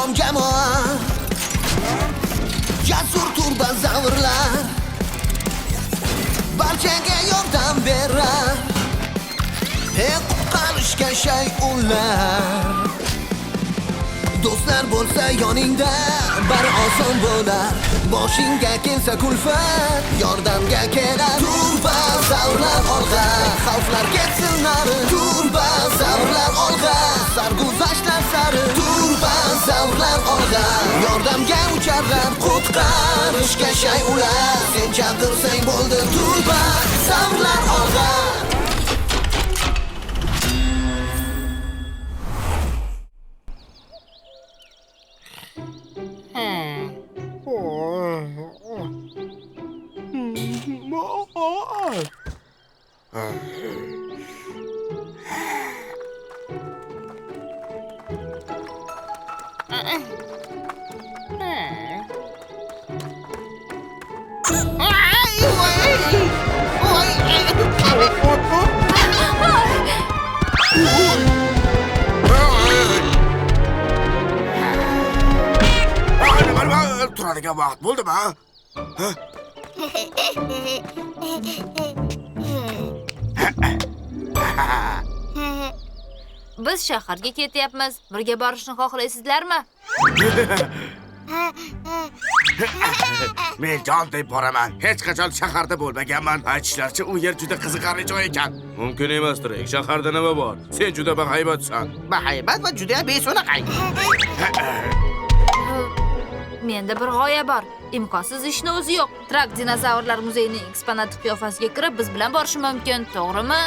Sog'lom jamoa. Jasur turbozavrlar barchaga yordam berar. Qutqarishga shay ular. Do'stlar bo'lsa yoningda, bari oson bo'lar. Boshingga kelsa kulfat, yordamga kelar. Turbozavrlar olg'a, xavflar ketsin nari. Turbozavrlar olg'a, sarguzashtlar sari. Turbozavrlar olg'a, yordamga ucharlar. Qutqarishga shay ular. Sen chaqirsang bo'ldi, turbozavrlar olg'a. Turadigan vaqt bo'ldimi? Biz shaharga ketyapmiz. Birga borishni xohlaysizlarmi? Men jon deb boraman. Hech qachon shaharda bo'lmaganman. Aytishlaricha, u yer juda qiziqarli joy ekan. Mumkin emasdir. Shaharda nima bor? Sen juda bahaybatsan. Bahaybat va juda beso'naqay. Menda bir g'oya bor. Imkonsiz ishni o'zi yo'q. Trak dinozavrlar muzeyining eksponati qiyofasiga kirib, biz bilan borishi mumkin, to'g'rimi?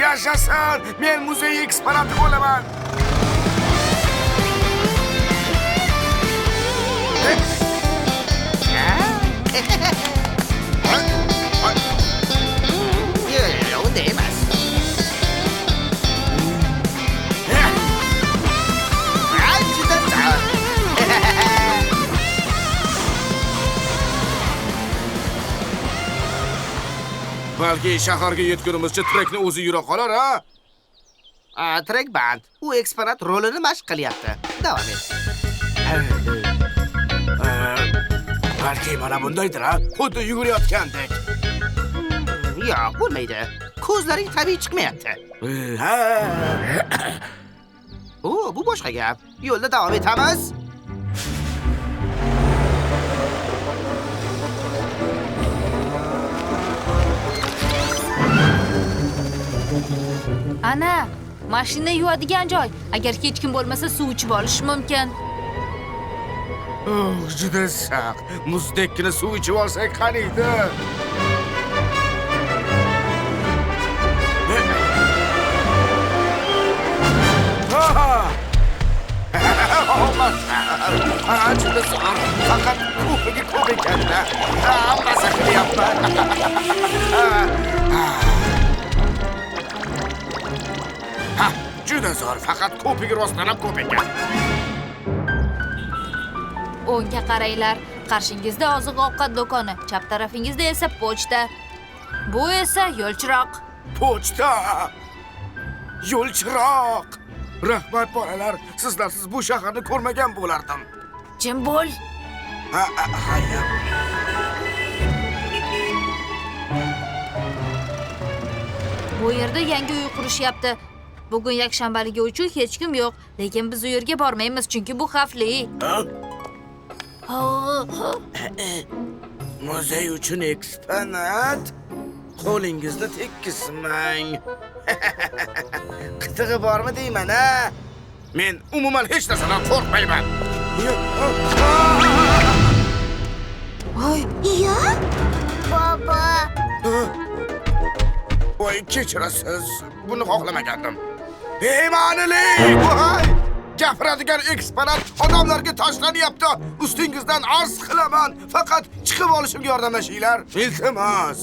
Yashasin! Men muzey eksponati bo'laman. Yo'q, unday emas. Juda zo'r. Balki shaharga yetgunimizcha trekni o'zi yura qolar, ha? Trek band. U eksponat rolini mashq qilyapti. Davom et. Balki mana bundaydir, ha? Xuddi yugurayotgandek. Yo'q, bo'lmaydi. Ko'zlaring tabiiy chiqmayapti. Ha. O, bu boshqa gap. Yo'lda davom etamiz. Ana, mashina yuvadigan joy. Agar hech kim bo'lmasa, suv ichib olish mumkin. Oh, juda saq. Muzdekkina suv ichib olsak qaniydi? Juda zo'r. Faqat ko'pigi ko'p ekanda. Maza qilyapman. Ha, juda zo'r. Faqat ko'pigi rostdan ham ko'p ekan. O'ngga qaranglar. Qarshingizda oziq-ovqat do'koni, chap tarafingizda esa pochta. Bu esa yo'lchiroq. Pochta! Yo'lchiroq! Rahmat bolalar, sizlarsiz bu shaharni ko'rmagan bo'lardim. Jim bo'l. Ha, ha. Bu yerda yangi uy qurishyapti. Bugun yakshanbaligi uchun hech kim yo'q, lekin biz u yerga bormaymiz, chunki bu xavfli. Muzey uchun eksponat? Qo'lingizni tekkizmang. Qitig'i bormi deyman, ha? Men umuman hech narsadan qo'rqmayman. Voy, iya? Baba. Voy, kechirasiz. Buni xohlamagandim. Bema'nilik! Voy! Gapiradigan eksponat odamlarga tashlanyapti. Ustingizdan arz qilaman. Faqat chiqib olishimga yordamlashinglar. Iltimos.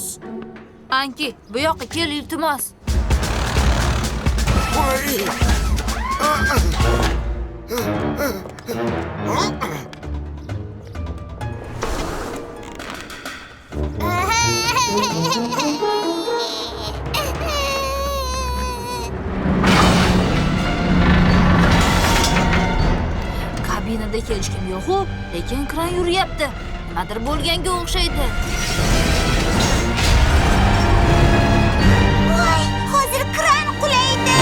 Anki, bu yoqqa kel, iltimos. Voy! Kabinada Hech kim yo'q-u, lekin kran yuryapti. Nimadir bo'lganga o'xshaydi. Voy, hozir kran qulaydi.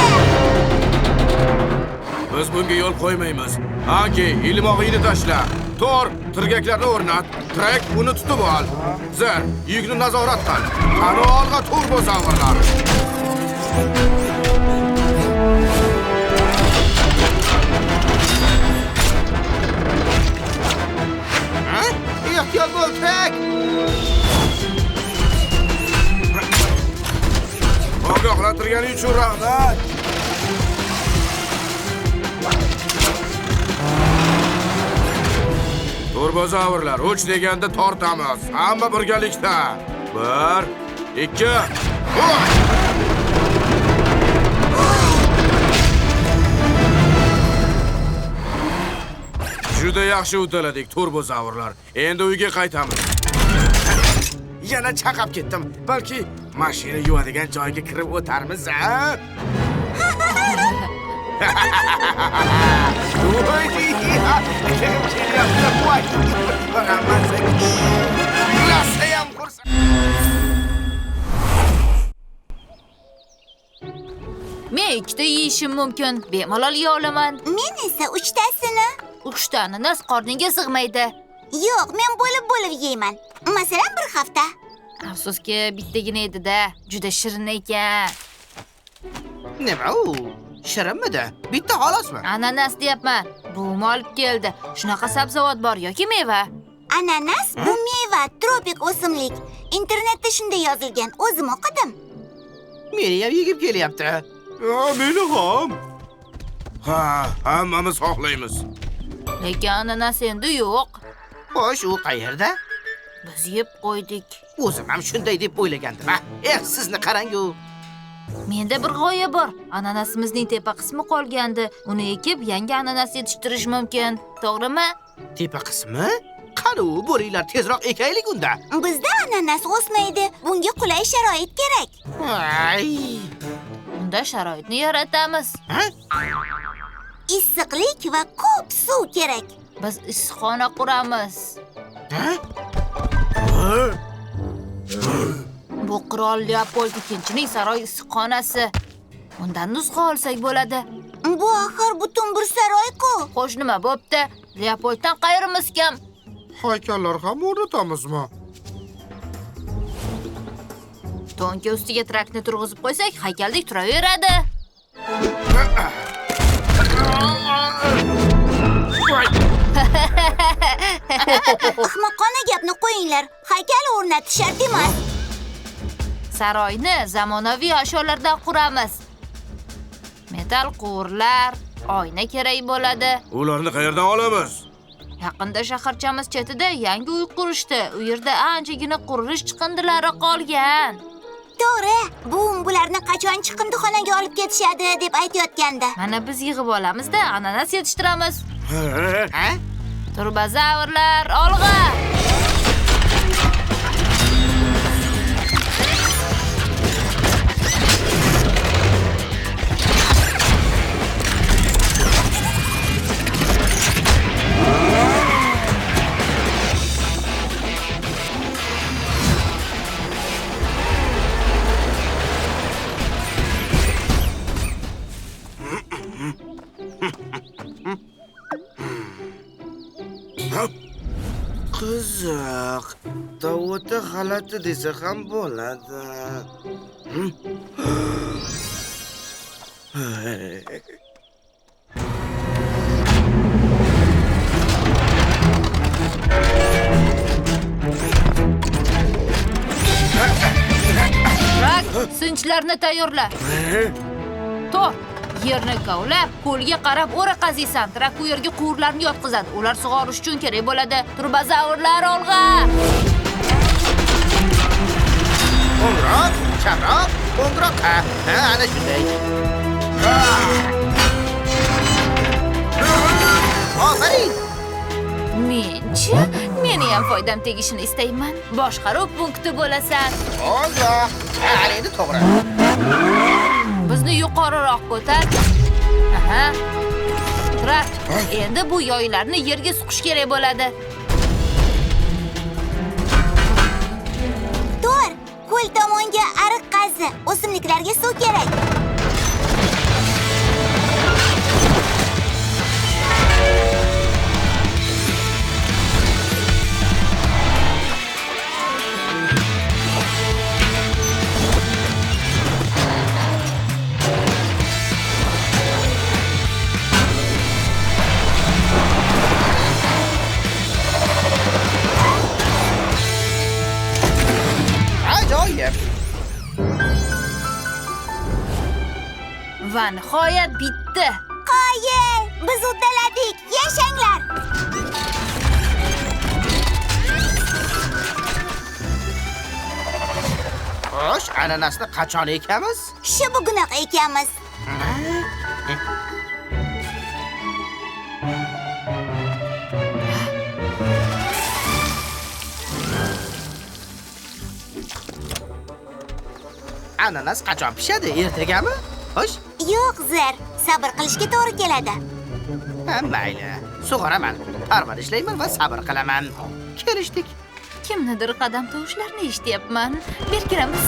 Biz bunga yo'l qo'ymaymiz. Anki, ilmog'ingni tashla. Tor, tirgaklarni o'rnat. Trek, uni tutib ol. Zer, yukni nazorat qil. Qani olg'a turbozavrlar. Ha? Ehtiyot bo'l, Trek! Ogohlantirgani uchun rahmat. Turbozavrlar, 3 deganda tortamiz. Hamma birgalikda. 1, 2, 3. Juda yaxshi uddaladik, turbozavrlar. Endi uyga qaytamiz. Yana chaqab ketdim. Balki mashina yuvadigan joyga kirib o'tarmiz, a? Men ikkita yeyishim mumkin. Bemalol yeya olaman. Men esa uchtasini. Uchta ananas qorningga sig'maydi. Yo'q, men bo'lib-bo'lib yeyman. Masalan, bir hafta. Afsuski, bittagina edi-da. Juda shirin ekan. Nima u? Shirinmidi? Bitta xolosmi? Ananas deyapman. Buvim olib keldi. Shunaqa sabzavot bor yoki meva? Ananas bu meva, tropik o'simlik. Internetda shunday yozilgan. O'zim o'qidim. Meni ham yegim kelyapti. Meni ham. Ha, hammamiz xohlaymiz. Lekin ananas endi yo'q. Xo'sh, u qayerda? Biz yeb qo'ydik. O'zim ham shunday deb o'ylagandim. Eh, sizni qarang-u. Menda bir g'oya bor. Ananasimizning tepa qismi qolgandi. Uni ekib yangi ananas yetishtirish mumkin. To'g'rimi? Tepa qismi? Qani u, bo'ringlar, tezroq ekaylik unda. Bizda ananas o'smaydi. Bunga qulay sharoit kerak. Ay! Unda sharoitni yaratamiz. Ha? Issiqlik va ko'p suv kerak. Biz issiqxona quramiz. Ha? Bu qirol Leopold II-ning saroy issiqxonasi. Undan nusxa olsak bo'ladi. Bu axir butun bir saroy-ku. Xo'sh, nima bo'pti? Leopolddan qayerimiz kam? Haykallar ham o'rnatamizmi? To'nka ustiga trakni turg'izib qo'ysak, haykaldek turaveradi. Ahmoqona gapni qo'yinglar. Haykal o'rnatish shart emas. Saroyni zamonaviy ashyolardan quramiz. Metal quvurlar, oyna kerak bo'ladi. Ularni qayerdan olamiz? Yaqinda shaharchamiz chetida yangi uy qurishdi. U yerda anchagina qurilish chiqindilari qolgan. To'g'ri, buvim bularni qachon chiqindixonaga olib ketishadi deb aytayotgandi. Mana biz yig'ib olamizda, ananas yetishtiramiz. Ha? Turbozavrlar, olg'a! Qiziq. O'ta g'alati desa ham bo'ladi. Rak, sinchlarni tayyorla. Tor, yerni kovlab, ko'lga qarab o'ra qaziysan. Trak u yerga quvurlarni yotqizadi. Ular sug'orish uchun kerak bo'ladi. Turbozavrlar olg'a! O'ngroq, chaproq, o'ngroq. Ha, ana shunday. Ofarin! Menchi, meni ham foydam tegishini istayman. Boshqaruv punkti bo'lasan. O'ngroq. Ha, ana endi to'g'ri. Bizni yuqoriroq ko'tar. Aha. Trak, endi bu yoylarni yerga suqish kerak bo'ladi. Tor, ko'l tomonga ariq qazi. O'simliklarga suv kerak. Ajoyib. Va nihoyat bitdi. Qoyil, biz uddaladik. Yashanglar. Xo'sh, ananasni qachon ekamiz? Shu bugunoq ekamiz. Ananas qachon pishadi? Ertagami? Xo'sh. Yo'q, Zer, sabr qilishga to'g'ri keladi. Ha, mayli. Sug'oraman, parvarishlayman va sabr qilaman. Kelishdik. Kimnidir qadam tovushlarini eshityapman. Berkiramiz.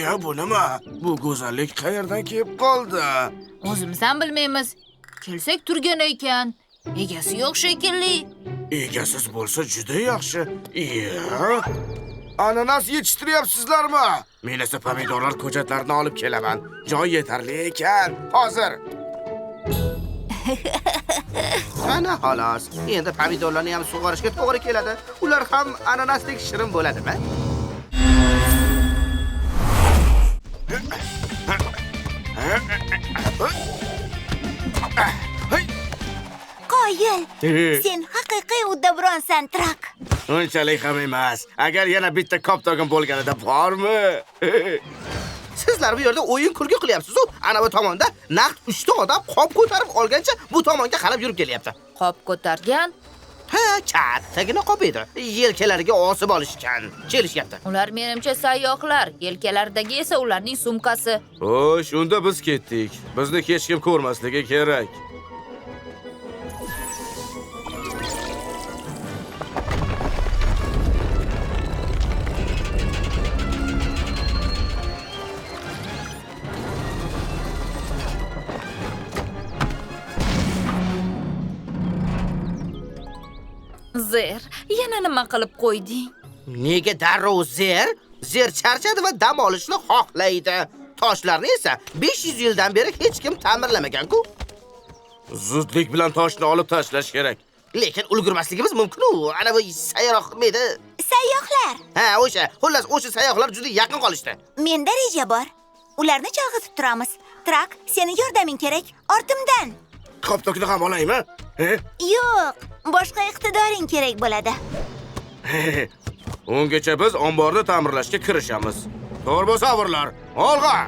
Ya bu nima? Bu go'zallik qayerdan kelib qoldi? O'zimiz ham bilmaymiz. Kelsak turgan ekan. Egasi yo'q shekilli. Egasiz bo'lsa juda yaxshi. Iya. Ananas yetishtiryapsizlarmi? Men esa pomidorlar ko'chatlarini olib kelaman. Joy yetarli ekan. Hozir. Ana xolos. Endi pomidorlarni ham sug'orishga to'g'ri keladi. Ular ham ananasdek shirin bo'ladimi? Qoyil, sen haqiqiy uddaburonsan, Trak. Unchalik ham emas. Agar yana bitta koptogim bo'lganida bormi? Sizlar bu yerda o'yin kulgi qilyapsiz-u. Ana bu tomonda naqd 3 ta odam qop ko'tarib olgancha bu tomonga qarab yurib kelyapti. Qop ko'targan? Ha, kattagina qop edi. Yelkalariga osib olishgan. Kelishyapti. Ular menimcha sayyohlar, yelkalaridagi esa ularning sumkasi. Xo'sh, unda biz ketdik. Bizni hech kim ko'rmasligi kerak. Zer, yana nima qilib qo'yding? Nega darrov Zer? Zer charchadi va dam olishni xohlaydi. Toshlarni esa 500 yildan beri hech kim ta'mirlamagan-ku. Zudlik bilan toshni olib tashlash kerak. Lekin ulgurmasligimiz mumkin-u. Ana bu sayyoh nima? Sayyohlar. Ha, o'sha. Xullas, o'sha sayyohlar juda yaqin qolishdi. Menda reja bor. Ularni chalg'itib turamiz. Trak, seni yordaming kerak. Ortimdan. Koptokni ham olaymi? Yo'q, boshqa iqtidoring kerak bo'ladi. Ungacha biz omborni ta'mirlashga kirishamiz. Turbosavrlar, olg'a!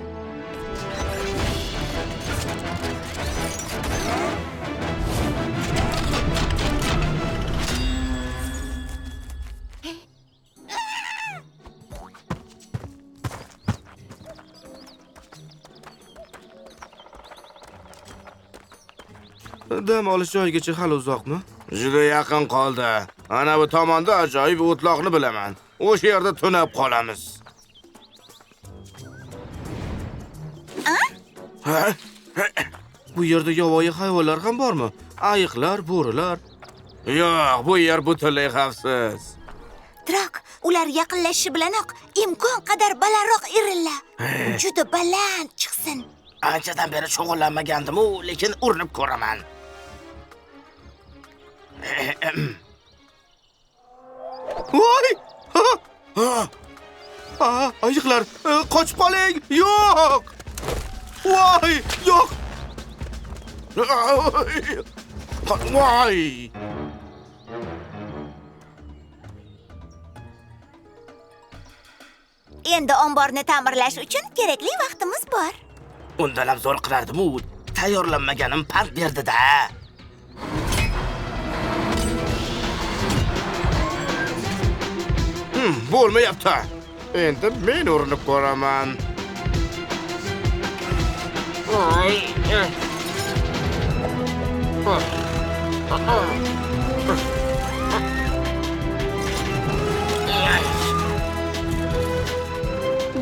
Dam olish joyigacha hali uzoqmi? Juda yaqin qoldi. Ana bu tomonda ajoyib o'tloqni bilaman. O'sha yerda tunab qolamiz. Ha? Bu yerda yovvoyi hayvonlar ham bormi? Ayiqlar, bo'rilar. Yo'q, bu yer butunlay xavfsiz. Trak, ular yaqinlashishi bilanoq imkon qadar balandroq irilla. Juda baland chiqsin. Anchadan beri shug'ullanmagandim-u, lekin urinib ko'raman. Voy! Ayiqlar, qochib qoling! Yo'q! Voy, yo'q! Voy! Endi omborni ta'mirlash uchun kerakli vaqtimiz bor. Undan ham zo'r qilardim-u, tayyorlanmaganim pand berdi-da. Bo'lmayapti. Endi men urinib ko'raman.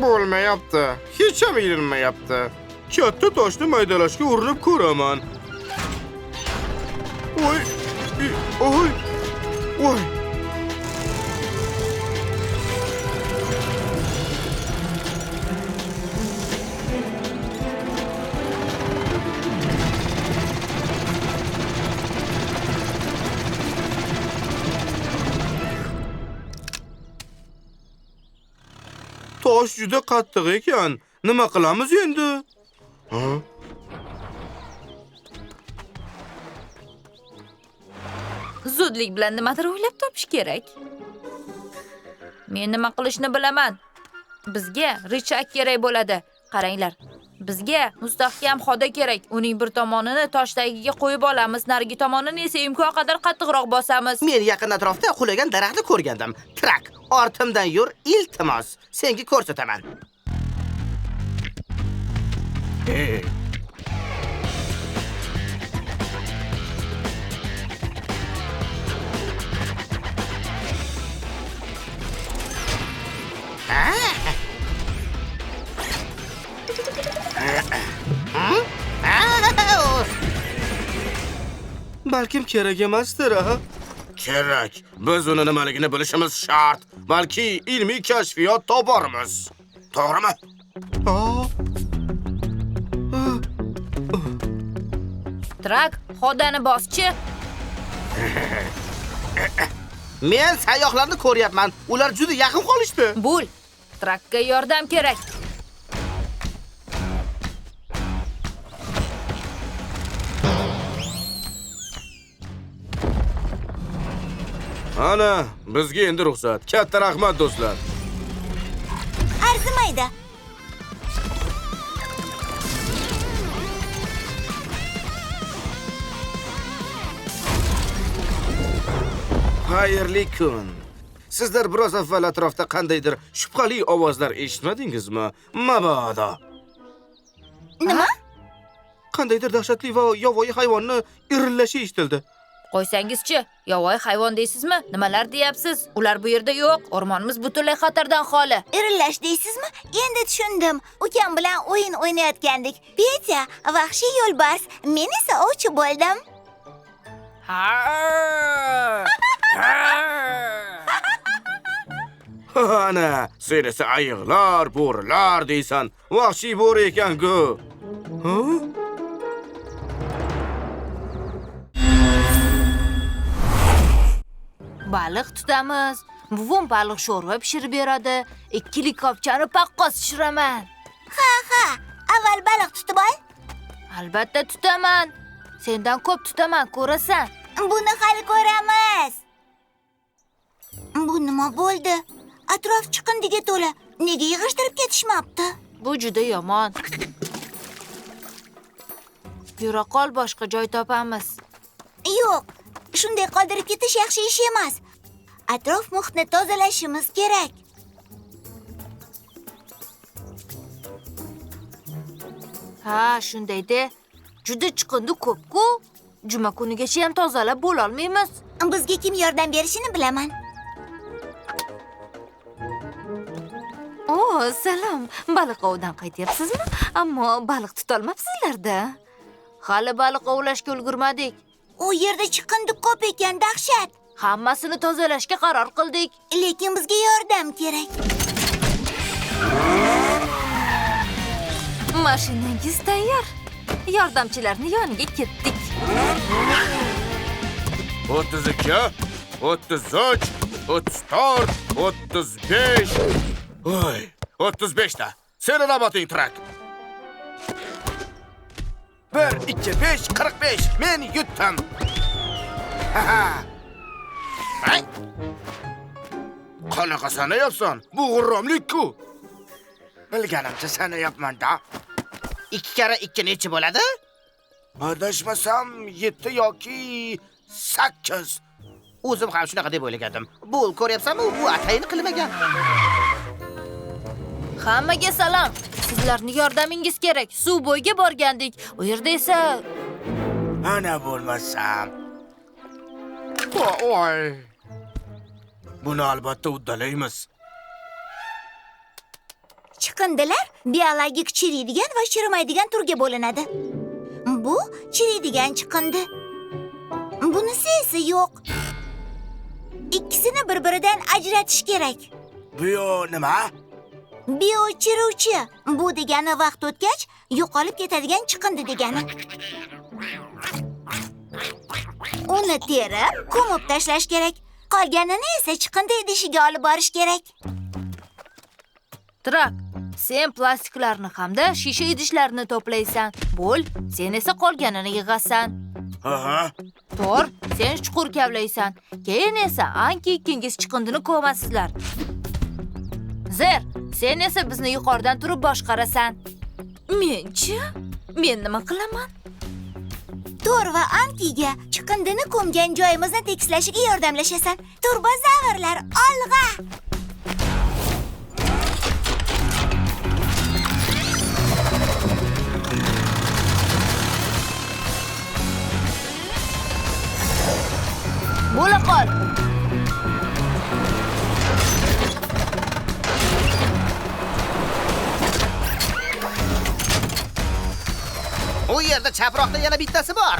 Bo'lmayapti. Hech ham ilinmayapti. Katta toshni maydalashga urinib ko'raman. Oy, oy, oy. Tosh juda qattiq ekan. Nima qilamiz endi? Ha? Zudlik bilan nimadir o'ylab topish kerak. Men nima qilishni bilaman. Bizga richak kerak bo'ladi. Qaranglar. Bizga mustahkam xoda kerak. Uning bir tomonini tosh tagiga qo'yib olamiz, narigi tomonini esa imkon qadar qattiqroq bosamiz. Men yaqin atrofda qulagan daraxtni ko'rgandim. Trak, ortimdan yur, iltimos. Senga ko'rsataman. Balkim kerak emasdir, ha? Kerak. Biz uni nimaligini bilishimiz shart. Balki ilmiy kashfiyot toparmiz. To'g'rimi? Trak, xodani boschi. Men sayyohlarni ko'ryapman. Ular juda yaqin qolishdi. Bul, trakka yordam kerak. Ana, bizga endi ruxsat. Katta rahmat, do'stlar. Arzimaydi. Xayrli kun. Sizlar biroz avval atrofda qandaydir shubhali ovozlar eshitmadingizmi? Mabodo. Nima? Qandaydir dahshatli va yovvoyi hayvonni irillashi eshitildi. Qo'ysangizchi, yovvoyi hayvon deysizmi? Nimalar deyapsiz? Ular bu yerda yo'q. O'rmonimiz butunlay xatardan xoli. Irillash deysizmi? Endi tushundim. Ukam bilan o'yin o'ynayotgandik. Petya vahshiy yo'lbars, men esa ovchi bo'ldim. Ana, sen esa ayiqlar, bo'rilar deysan. Vahshiy bo'ri ekan-ku. Ha? Baliq tutamiz. Buvim baliq sho'rva pishirib beradi. 2 likopchani paqqos pishiraman. Ha, ha. Avval baliq tutib ol. Albatta tutaman. Sendan ko'p tutaman, ko'rasan. Buni hali ko'ramiz. Bu nima bo'ldi? Atrof chiqindiga to'la. Nega yig'ishtirib ketishmabdi? Bu juda yomon. Yura qol, boshqa joy topamiz. Yo'q. Shunday qoldirib ketish yaxshi ish emas. Atrof muhitni tozalashimiz kerak. Ha, shunday de. Juda chiqindi ko'p-ku. Juma kunigacha ham tozalab bo'la olmaymiz. Bizga kim yordam berishini bilaman. O, salom. Baliq ovdan qaytyapsizmi? Ammo baliq tutolmabsizlar-da. Hali baliq ovlashga ulgurmadik. U yerda chiqindi ko'p ekan, dahshat. Hammasini tozalashga qaror qildik. Lekin bizga yordam kerak. Mashinangiz tayyor. Yordamchilarning yoniga ketdik. 32, 33, 34, 35. Oy, 35 ta. Seni navbating, Trak. 1, 2, 5, 45. Men yutdim. Qanaqa sanayapsan? Bu g'irromlik-ku. Bilganimcha sanayapman-da. 2 kara 2 necha bo'ladi? Adashmasam 7 yoki 8. O'zim ham shunaqa deb o'ylagandim. Bu ko'ryapsanmi? U atayin qilmagan. Hammaga salom. Sizlarning yordamingiz kerak. Suv bo'yiga borgandik. U yerda esa ana bo'lmasam. Voy. Buni albatta uddalaymiz. Chiqindilar biologik chiriydigan va chirimaydigan turga bo'linadi. Bu chiriydigan chiqindi. Bunisi esa yo'q. Ikkisini bir-biridan ajratish kerak. Bio nima? Bio chiruvchi. Bu degani vaqt o'tgach yo'qolib ketadigan chiqindi degani. Uni terib, ko'mib tashlash kerak. Qolganini esa chiqindi idishiga olib borish kerak. Trak, sen plastiklarni hamda shisha idishlarni to'playsan. Bo'l, sen esa qolganini yig'asan. Ha. Tor, sen chuqur kavlaysan. Keyin esa Anki ikkingiz chiqindini ko'masizlar. Zer, sen esa bizni yuqoridan turib boshqarasan. Menchi? Men nima qilaman? Tor va Ankiga chiqindini ko'mgan joyimizni tekislashiga yordamlashasan. Turbozavrlar, olg'a! Bo'la qol. U yerda chaproqda yana bittasi bor.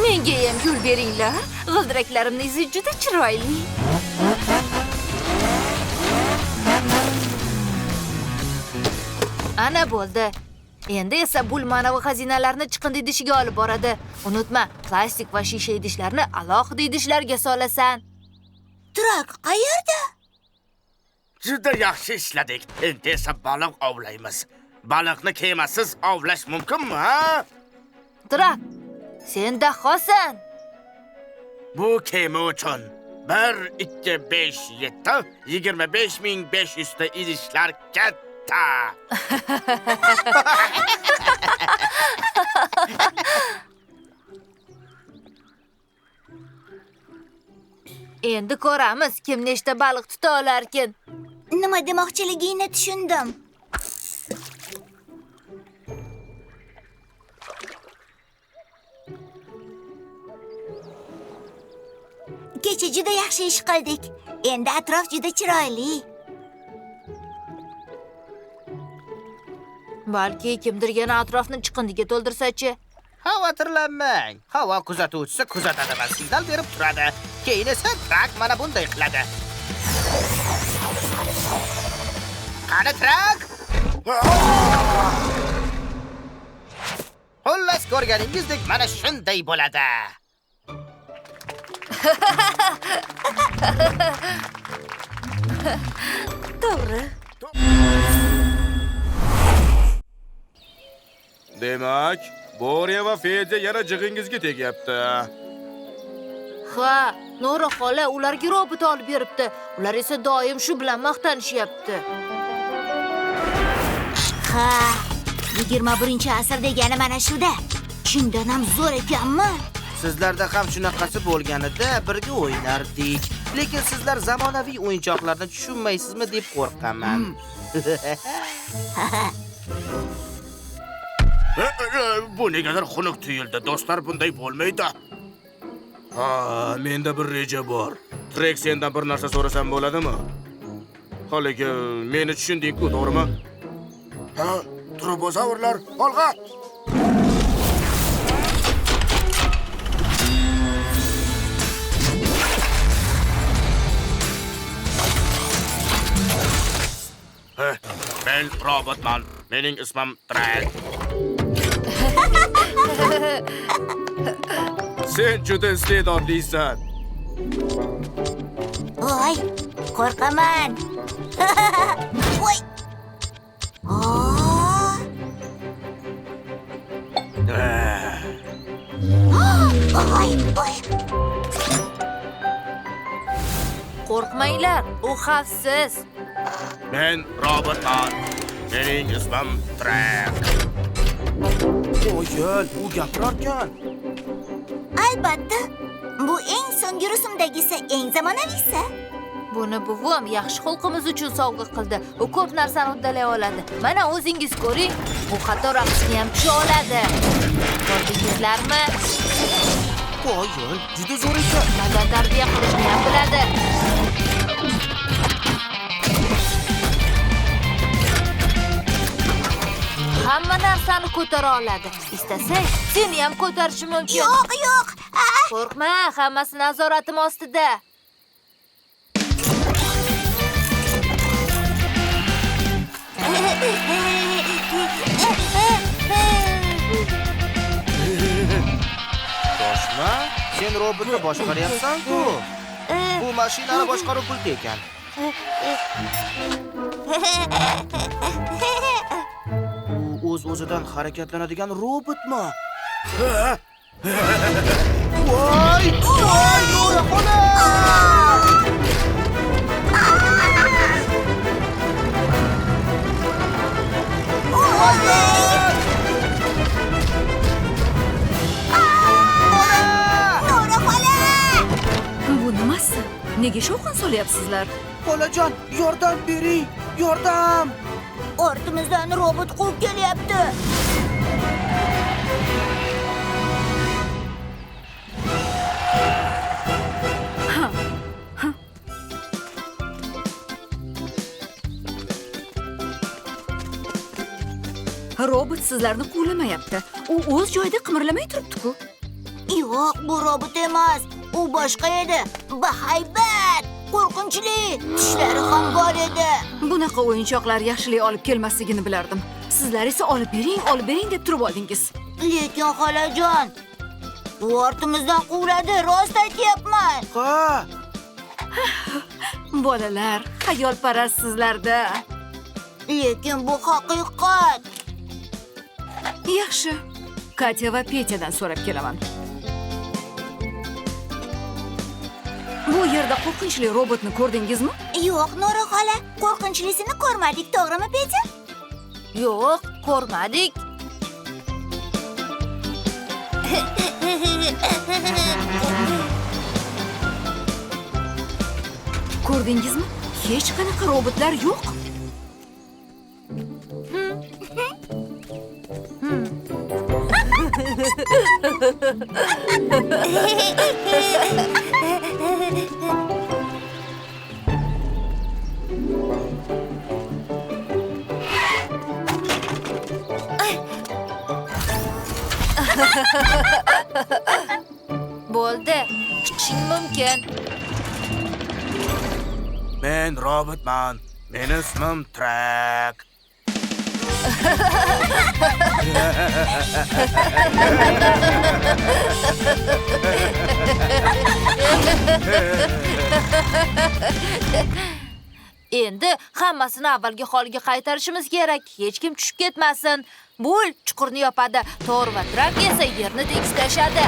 Menga ham yo'l beringlar. G'ildiraklarimning izi juda chiroyli. Ana bo'ldi. Endi esa bul manavi xazinalarni chiqindi idishiga olib boradi. Unutma, plastik va shisha idishlarni alohida idishlarga solasan. Trak qayerda? Juda yaxshi ishladik. Endi esa baliq ovlaymiz. Baliqni kemasiz ovlash mumkinmi, ha? Trak, sen dahosan. Bu kema uchun 1 2 5 7 25500 ta idishlar katta. Endi ko'ramiz kim nechta baliq tuta olarkin. Nima demoqchiligingni tushundim. Kecha juda yaxshi ish qildik. Endi atrof juda chiroyli. Balki kimdir yana atrofni chiqindiga to'ldirsa-chi? Xavotirlanmang. Havo kuzatuvchisi kuzatadi va signal berib turadi. Keyin esa trak mana bunday qiladi. Qani trak? Xullas ko'rganingizdek mana shunday bo'ladi. To'g'ri. Demak, Borya va Fedya yana jig'ingizga tegyapti. Ha, Nora xola ularga robot olib beribdi. Ular esa doim shu bilan maqtanishyapti. Ha, 21-asr degani mana shuda. Chindan ham zo'r ekanmi? Sizlarda ham shunaqasi bo'lganida birga o'ynardik. Lekin sizlar zamonaviy o'yinchoqlarni tushunmaysizmi deb qo'rqaman. Bu negadir xunuk tuyuldi. Do'stlar, bunday bo'lmaydi. Ha, menda bir reja bor. Trek, sendan bir narsa so'rasam bo'ladimi? Haligi meni tushunding-ku, to'g'rimi? Ha, turbozavrlar, olg'a! Men robotman. Mening ismim Trek. Sen juda iste'dodlisan. Voy, qo'rqaman. Voy. Voy, voy. Qo'rqmanglar, u xavfsiz. Men robotman. Mening ismim Trek. Qo'yil, u gapirarkan. Albatta, bu eng so'nggi rusumdagisi, eng zamonaviysi. Buni buvim yaxshi xulqimiz uchun sovg'a qildi. U ko'p narsani uddalay oladi. Mana o'zingiz ko'ring, u hatto raqsni ham tusha oladi. Ko'rdingizlarmi? Qo'yil, juda zo'r ekan. Madan tarbiya qilishni ham biladi. Hamma narsani ko'tara oladi. Istasang, seni ham ko'tarishi mumkin. Yo'q, yo'q. Qo'rqma, hammasi nazoratim ostida. Toshma, sen robotni boshqaryapsan-ku. Bu mashinani boshqaruv pulti ekan. U o'z-o'zidan harakatlanadigan robotmi? Voy! Voy, Nora xola! Nora xola! Bu nimasi? Nega shovqin solyapsizlar? Xolajon, yordam bering! Yordam! Ortimizdan robot quvib kelyapti. Robot sizlarni quvlamayapti. U o'z joyida qimirlamay turibdi-ku. Yo'q, bu robot emas. U boshqa edi. Bahaybat, qo'rqinchli, tishlari ham bor edi. Bunaqa o'yinchoqlar yaxshilik olib kelmasligini bilardim. Sizlar esa olib bering, olib bering deb turib oldingiz. Lekin xolajon, u ortimizdan quvladi, rost aytyapman. Ha! Bolalar, xayolparastsizlarda. Lekin bu haqiqat. Yaxshi. Katya va Petyadan so'rab kelaman. Bu yerda qo'rqinchli robotni ko'rdingizmi? Yo'q, Nora xola, qo'rqinchlisini ko'rmadik, to'g'rimi, Petya? Yo'q, ko'rmadik. Ko'rdingizmi? Hech qanaqa robotlar yo'q. Bo'ldi, chiqishing mumkin. Men robotman. Meni ismim Trek. Endi hammasini avvalgi holiga qaytarishimiz kerak. Hech kim tushib ketmasin. Bul chuqurni yopadi, Tor va Trak esa yerni tekislashadi.